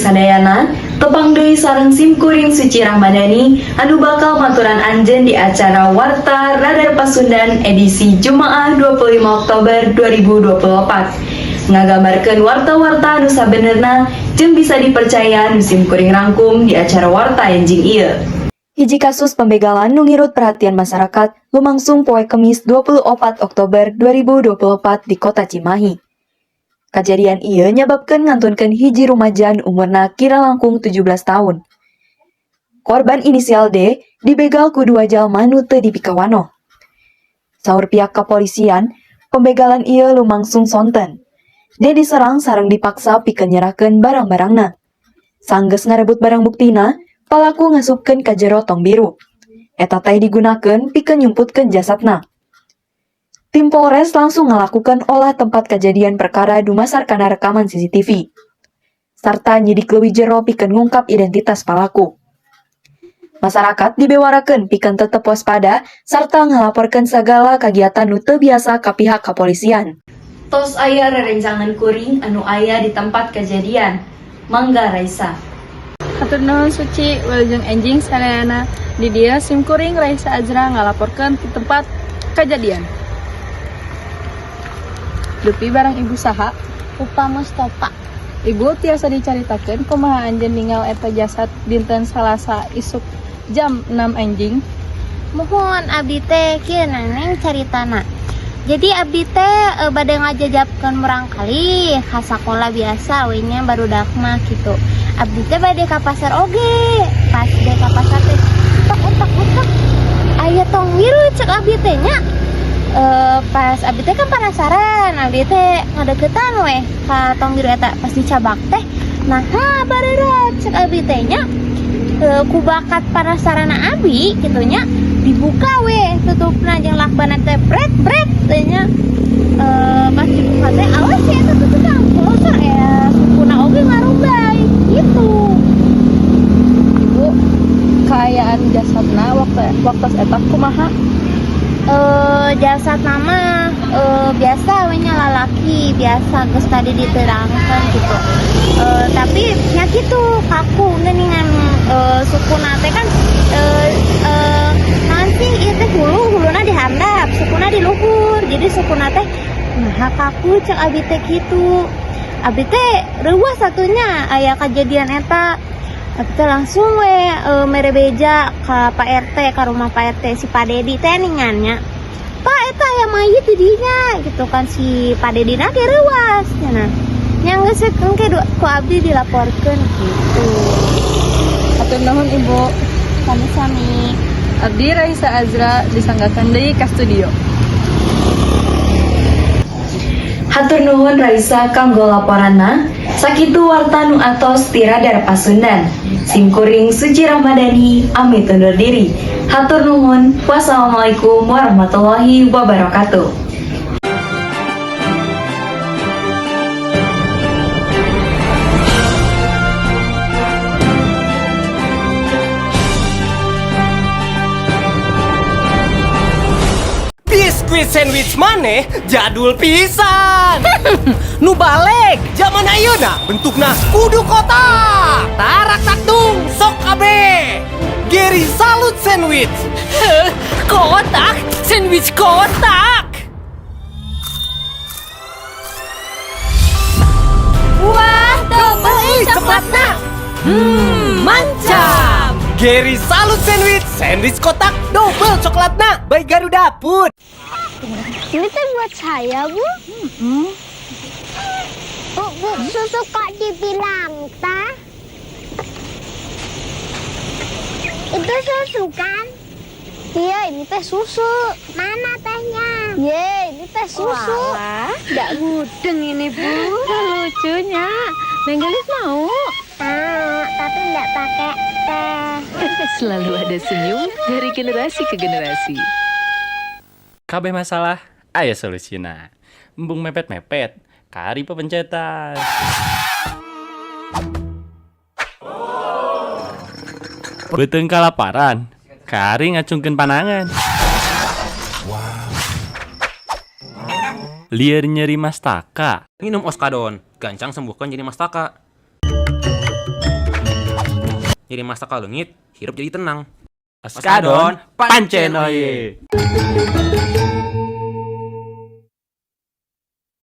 sadayana, tepang deui sareng simkuring Suci Rahmadani anu bakal maturan anjeun di acara Warta Radar Pasundan edisi Jumaah 25 Oktober 2024. Ngagambarkeun warta-warta anu sabenerna jeung bisa dipercaya nu simkuring rangkum di acara warta enjing ieu. Hiji kasus pembegalan nu ngirut perhatian masyarakat lumangsung poe Kemis 24 Oktober 2024 di Kota Cimahi. Kajadian ieu nyababkeun ngantunkeun hiji rumaja nu umurna kira langkung 17 tahun. Korban inisial D dibegal ku dua jalma nu teu dipikawanoh. Saur pihak kepolisian, pembegalan ieu lumangsung sonten. D diserang sareng dipaksa pikeun nyerahkeun barang-barangna. Sanggeus ngarebut barang buktina, palaku ngasupkeun ka jero tong biru. Eta teh digunakeun pikeun nyumputkeun jasadna. Tim Polres langsung ngalakukan olah tempat kejadian perkara dumasar kana rekaman CCTV. Sarta nyidik leuwih jero pikeun ngungkap identitas palaku. Masyarakat dibewarakeun pikeun tetep waspada sarta ngalaporkeun sagala kagiatan nu teu biasa ka pihak kepolisian. Tos aya rerencangan kuring anu aya di tempat kejadian. Mangga, Raisa. Hatur nuhun, Suci. Wilujeng enjing sadayana. Di dieu sim kuring Raisa Azra ngalaporkeun di tempat kejadian. Dupi bareng ibu saha? Upa Mustafa. Ibu, tiasa dicaritakeun kumaha anjeun ningal eta jasad dinten Salasa isuk jam 6 enjing? Muhun, abdi teh kieu, Neneng, caritana. Jadi abdi teh bade ngajajabkeun murangkalih ka sakola, biasa we nya barudak mah gitu. Abdi teh bade ka pasar oge. Pas bade ka pasar teh utak utak utak aya tong biru cek abdi teh nya. Pas abdi teh kan penasaran, abdi teh ngadeukeutan weh ka tong biru eta. Pas dicabak teh, nah bareurat cek abdi teh nya. Ku bakat penasaran abi gitu nya, dibuka weh tutupna jeung lakban teh, bret bret teh nya. Pas dibuka teh, awas ya, eta tuh kolosor ya, sukuna oge ngarumbay gitu. Ibu, kaayaan jasadna waktu waktu eta kumaha? Jasad nama biasa we nya, lalaki biasa, geus tadi diterangkan gitu. Tapi nya gitu, kaku geuningan, sukuna teh kan naon sih ieu teh, hulu huluna dihandap, sukuna di luhur, jadi sukuna teh nah kaku cek abi teh gitu. Abi teh reuwas satunya aya kejadian eta, abi teh langsung we mere beja ka Pak RT, ka rumah Pak RT, si Pak Dedi teh ningan nya. "Pak, eta aya mayit di dinya," gitu kan. Si Pak Dedi na ge reuwas cenah nya, geus engke ku abdi dilaporkeun gitu. Hatur nuhun, Ibu. Sami-sami. Abdi Raisa Azra disanggakeun deui ka studio. Hatur nuhun, Raisa, kanggo laporanna. Sakitu warta nu atos ti Radar Pasundan. Simkuring Suci Ramadhani amit undur diri. Hatur nuhun. Wassalamualaikum warahmatullahi wabarakatuh. Biskuit sandwich maneh jadul pisan. Nu balik zaman ayeuna bentukna kudu kotak. Tarak taktung sok kabeh. Gary Salut Sandwich. Kotak, sandwich kotak. Wah, double coklatna. Mantap. Gary Salut Sandwich, sandwich kotak double coklatna by Garuda Food. Ini teh buat saya, Bu. Bu, Bu, susu kok dibilang tah? Itu susu kan? Iya, ini teh susu. Mana tehnya? Ye, ini teh susu. Nggak mudeng ini, Bu. Lucunya. Neng Gelis mau? Mau, tapi nggak pakai teh. Selalu ada senyum dari generasi ke generasi. Kabeh masalah aya solusina. Embung mepet-mepet, kari pepencetan. Beuteung kalaparan, kari ngacungkeun panangan. Lieur nyeri mastaka. Minum Oskadon, gancang sembuhkan nyeri mastaka. Nyeri mastaka leungit, hirup jadi tenang. Oskadon, pancen oye.